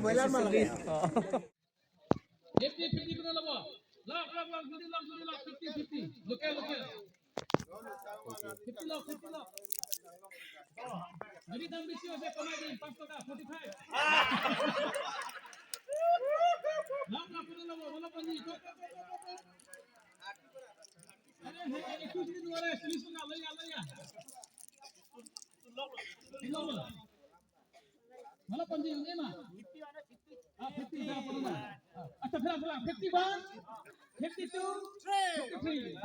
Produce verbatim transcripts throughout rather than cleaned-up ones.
Boiler malam ya? Fifty, fifty ko na labo. Lak, lak, lak, jodi lak, jodi lak, fifty, fifty. Local, local. Fifty lak, fifty lak. Jodi dam besi ase, komai di, pas taka, forty-five. Lak, lak, ko na labo, bola ponji. Are, he, eku jodi dua re, sini sini, laya, laya. Bola ponji, ini mah. Ah, fifty, dah, apa nama? Ah, acha, phelang, phelang. Fifty-one, fifty-two, fifty-three.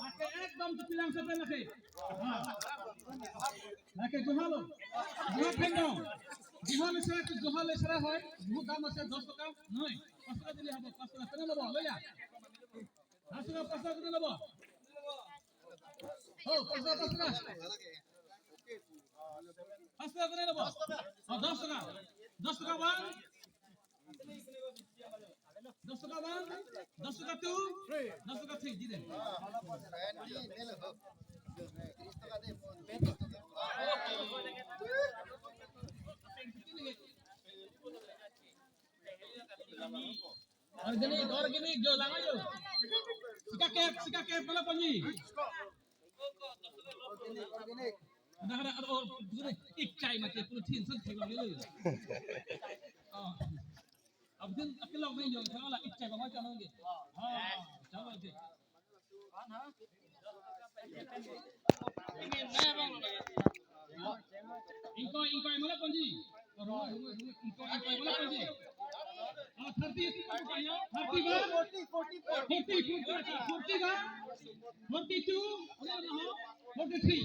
Lake ekdom chepilang sepen lake. Ah. Lake juha lo. Juha phendong. Juha le sera, juha le sera hoy. Juha dam ase dos taka. Noi. Pas taka dile habo, pas taka. Kena labo, lo ya. Pas taka, pas taka, kena labo. Oh, pas taka, pas taka. Pas taka, kena labo. Oh, dos taka. Dos taka, bang. Dos taka, bang. Dos taka, two. Dos taka, three. Di deh. Organic, organic, jo, lang jo. Sika kep, sika kep, bola ponji. Ada, ada, ada, oh, ini ik chai mati, puluh tin, san, thek lang dulu. Oh. Abdul, akhil lang jo, sama lah, ik chai, bang, macam mana, gitu. Ah, sama, gitu. Ingkoi, ingkoi, bola ponji. Ingkoi, ingkoi, bola ponji. Ah, thirty, thirty ba? Forty, forty, forty, forty ba? Forty-two, forty-three.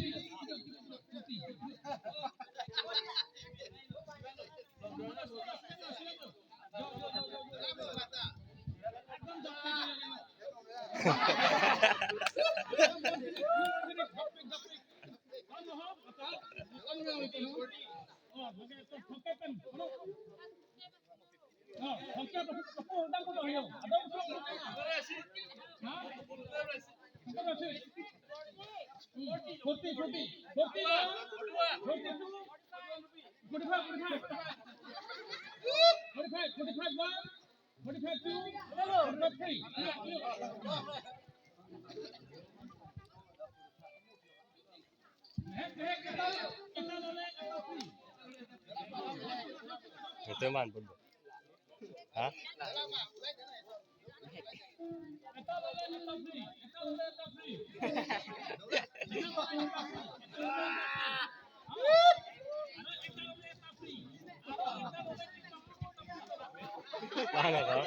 Forty, forty, forty, forty-one, forty-two, forty-five, forty-five. Forty-five, forty-five one, forty-five two, forty-five three. Hek, hek, keta, keta lole, keta free. Itu man, bulu. Hah? Mana kau?